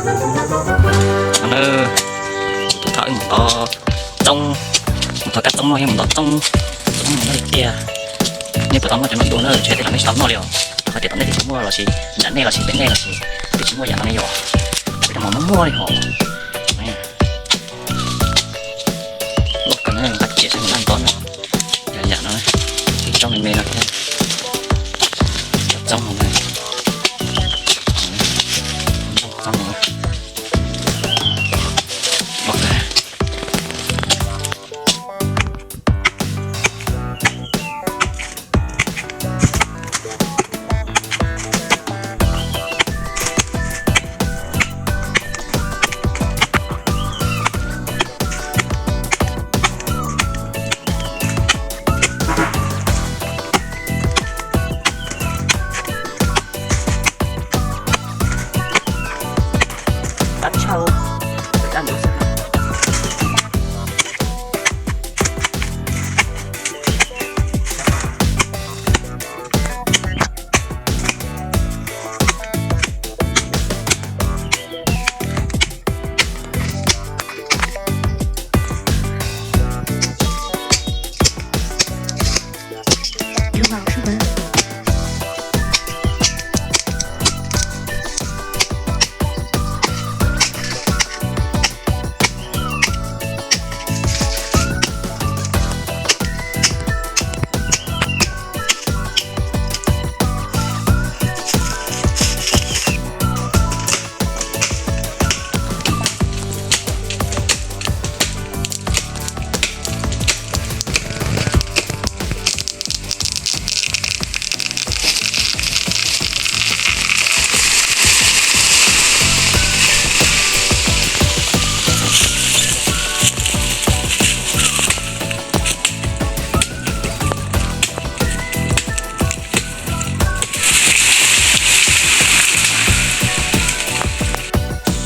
Tus thov wb mus tov txoob, mus tov kab txoob no yog mus tov txoob, txoob no tiag. Nej puas tau muaj cov no dua na, ntshe tej no nej tsis tau noj li os. Qhov tias tom nej twb tsis muaj los sis nram nej los sis pem nej los sis twb tsis muaj yam no ne yom. Peb cov no muaj muaj li hos. Lub kawg na, nqa tsiaj saib mus noj ntov no. Yog yam no, tsis tsob me me no thiab. Cov txoob no, txoob no.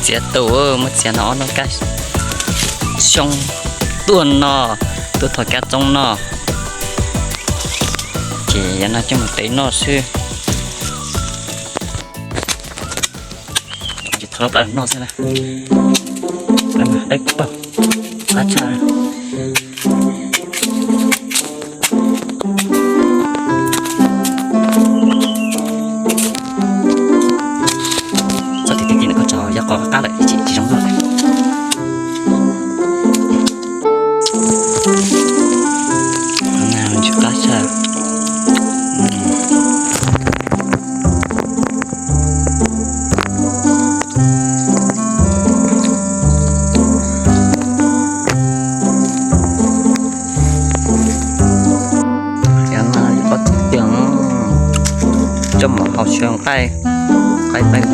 Txiav tus, muab txiav no ob no kab xyoob tuaj no, tuaj thov kab txoob no. Ces yav no coj mus tev noj xwb. Tsis thov plaub noj xwb na. Dawb paug, qab tshaj. Txog tim tim no koj tso yog qos qab lawm tsis zoo luaj. Tsis qab tshaj. Cov no yog qos tiag, coj mus hau xyaw nqaij, nqaij peeb.